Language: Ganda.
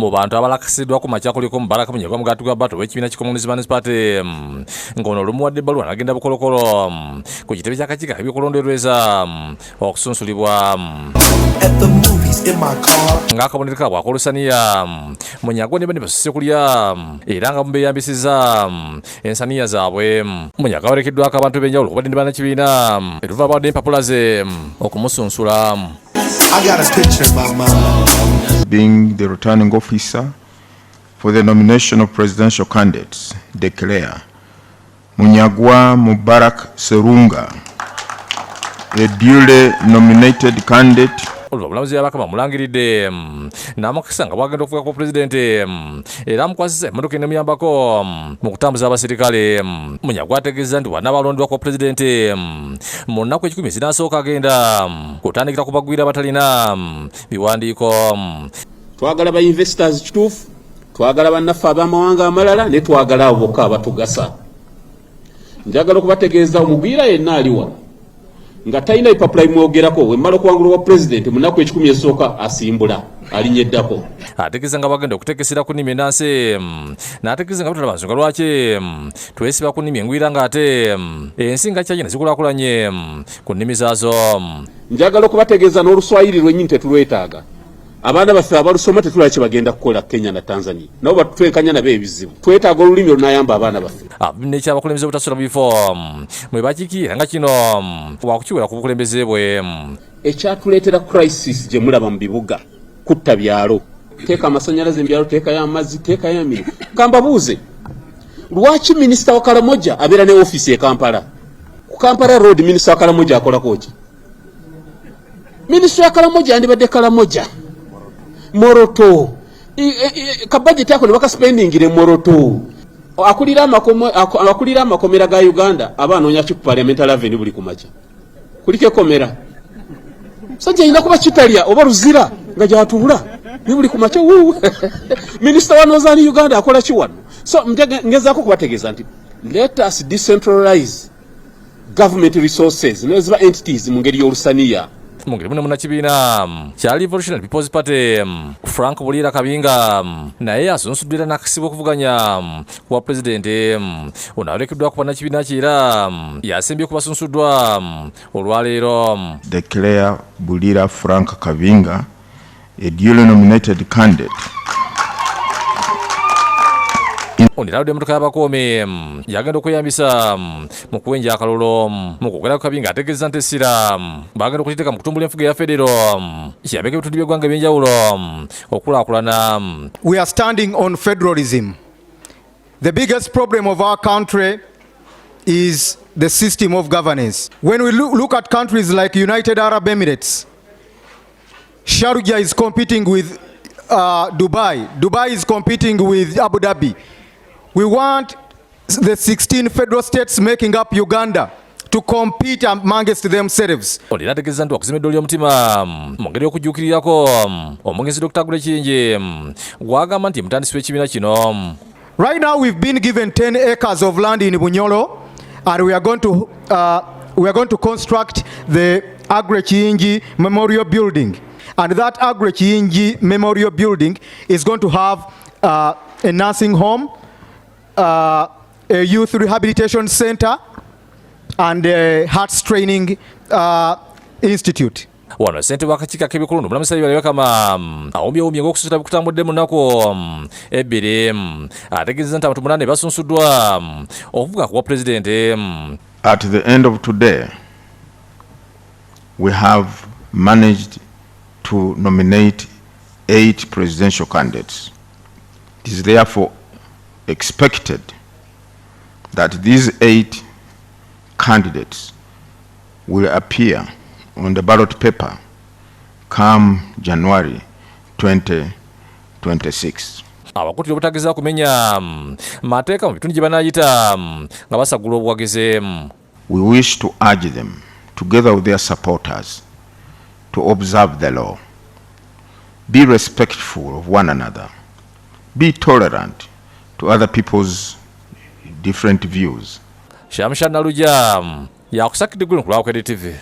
Mu bantu abalakisiddwa ku makya kuliko Mubaraka Munyagwa Mugaati gwa Bato ow'ekibiina ki Communist Women's Party, ng'ono olumuwadde ebbaluwa n'agenda bukolokolo ku kitebe ky'akakiiko ak'ebyokulonderweza okusunsulibwa. At the movies in my car. Ng'akabonero kaabwe ak'olusaniya, Munyagwa ne banne basuse kulya era nga mubeyambisizza ensaniya zaabwe. Munyagwa awerekeddwako abantu b'enjawulo okubadde ne bannakibiina eruva abawadde empapula ze okumusunsula. I got a picture in my mind. Being the returning officer for the nomination of presidential candidates, declare Munyagwa Mubarak Serunga, a duly nominated candidate. Olwo omulamuzi Yabakama amulangiridde n'amukisa nga bwagenda okuvuga ku pulezidenti, era amukwasisa emmotoka enemuyambako mu kutambuza abasirikale. Munyagwa ategeeza nti bw'anaaba alondebwa ku pulezidenti, mu nnaku 10 ezinasooka agenda kutandikira ku bagwira abatalina biwandiiko. Twagala ba investors kituufu, twagala bannaffe ab'amawanga amalala, ne twagala abo bokka abatugasa. Njagala okubategeeza, omugwira yenna ali wano nga talina bipapula bimwogerako, wemmala okuwangula wa pulezidenti, mu nnaku 10 ezisooka asimbula alinnya eddako. Ategeeza nga bagenda okutekesera ku nnimi ennansi, n'ategeeza nga batulaba nsonga lwaki twesiba ku nnimi engwira ng'ate ensi nga China zikulaakulanye ku nnimi zaazo. Njagala okubategeeza n'Oluswayiri lwennyini tetulwetaaga. Abaana baffe abalusoma tetulaba kye bagenda kukola Kenya na Tanzania, nabo batwenkanya nabo ebizibu. Twetaaga olulimi olunayamba abaana baffe. N'ekyabakulembeze obutasula mu bifo mwe bakiikirira, nga kino wakukiwera ku bukulembeze bwe. Ekyatuleetera crisis gye mulaba mu bibuga kutta byalo. Teeka amasanyalaze mu byalo, teekayo amazzi, teekayo emirimu. Kambabuuze, lwaki minisita wa Kalamoja abeera ne ofiisi e Kampala ku Kampala Road? Minisita wa Kalamoja akolako ki? Minisita wa Kalamoja yandibadde Kalamoja Moroto. Kabajeti ako ne bakaspendingira Moroto. Akulira amakomera ga Uganda aba anoonya ki ku Parliamentary Avenue buli kumakya? Kuliko ekomera, musajja alina kuba Kitalya oba Luzira nga gyatuula ni buli kumakya. Minisita wa Northern Uganda akola ki wano? So ngezaako kubategeeza nti let us decentralize government resources neziba entities mu ngeri y'olusaniya. Mu ngeri muno, munnakibiina kya Revolutionary People's Party Frank Buliira Kabinga naye asunsuddwa era n'akakisibwa okuvuganya kuwa pulezidenti. Ono alekeddwa ku bannakibiina kye era yasembye kubasunsuddwa olwaleero. Declare Bulira Frank Kavinga, a duly nominated candidate. Ono era aludde emmotoka y'abakuumi yagenda okweyambisa mu kuwenja akalulu. Mu kwogera ku Kabinga, ategeeza nti essira bagenda okukiteeka mu kutumbula enfuga eya federo, kiyambeko ebitundu by'eggwanga ebyenjawulo okukulaakulana. We are standing on federalism. The biggest problem of our country is the system of governance. When we look at countries like United Arab Emirates, Sharjah is competing with Dubai. Dubai is competing with Abu Dhabi. We want the 16 federal states making up Uganda to compete amongst themselves. Ono era ategeeza nti wakuzima eddolo ly'omutima mu ngeri y'okujjuukirirako omugenzi Dr. Aggrey Kiyingi, gwagamba nti mutandisi w'ekibiina kino. Right now, we've been given 10 acres of land in Bunyoro, and we are going to construct the Aggrey Kiyingi Memorial Building. And that Aggrey Kiyingi Memorial Building is going to have a nursing home, a youth rehabilitation center, and a hearts training institute. Wano ssentebe w'akakiiko ak'ebikulu, omulamuzi Byabakama, awumyewumye ng'okusunsula bikutambudde mu nnaku 2. Ategeezezza nti abantu munaana basunsuddwa okuvuga ku bwa pulezidenti. At the end of today, we have managed to nominate eight presidential candidates. It is therefore expected that these eight candidates will appear on the ballot paper come January 2026. Abakutira obutageza kumenya mateeka mu bitundu gye banaayita nga basagula obuwagizi. We wish to urge them, together with their supporters, to observe the law, be respectful of one another, be tolerant to other people's different views. Shamsha Naluja yakusakidde gulu ku lwa Bukedde TV.